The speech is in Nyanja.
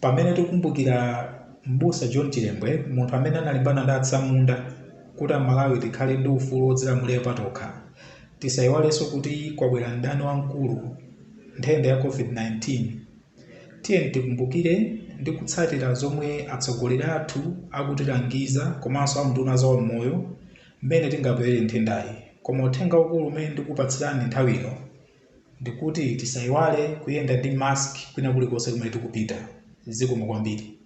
Pamene tikukumbukira M'busa John Chilembwe, munthu amene analimbana ndi atsamunda kuti Amalawi tikhale ndi ufulu wodzilamulira patokha, tisayiwalenso kuti kwabwera mdani wamkulu, nthenda ya COVID-19. Tiyeni tikumbukire ndi kutsatira zomwe atsogoleri athu akutilangiza komanso a unduna za umoyo mmene tingapewere nthendayi. Koma uthenga waukulu umene ndikupatsirani nthawi ino ndikuti tisayiwale kuyenda ndi mask kwina kulikonse kumene tikupita. Zikomo kwambiri.